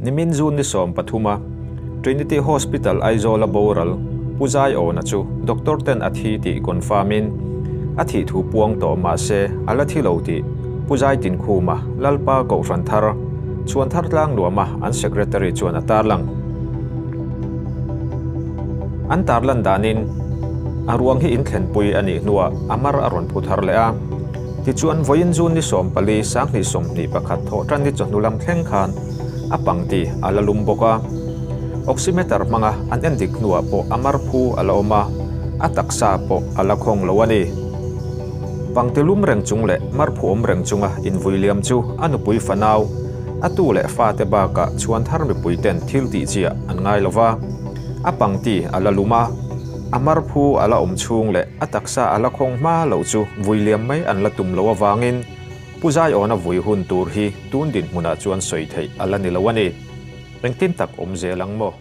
Nimin June ni 13 a Trinity Hospital Aizawl a boral Pu Zaiawna chu doctor ten a thi tih confirm in a thih thu puang tawh mah se a la thi lo tih Pu Zaitinkhuma Lalpa Kohhran Thar Chhuanthar Tlangnuama an Secretary chuan a tarlang. An tarlan danin a ruang hi inthlenpui a nih hnuah a mar a rawn phu thar leh a. Tichuan, vawiin June ni 14, 2021 thawhtan ni chawhnu lam thleng khan a pangti a la lum bawk a. Oximeter hmanga an endik hnuah pawh a mar phu a la awm a, a taksa pawh a la khawng lo a ni. Pangti lum reng chung leh mar phu awm reng chunga invui liam chu a nupui fanau, a tu leh fate bakah chhuan thar mipui ten thil tih chiah an ngai lo va. A pangti a la lum a, a mar phu a la awm chhung leh a taksa a la khawng hma loh chu vui liam mai an la tum loh avangin Pu Zaiawna vui hun tur hi tun dinhmunah chuan sawi theih a la ni lo a ni. Engtin tak awm zel ang maw?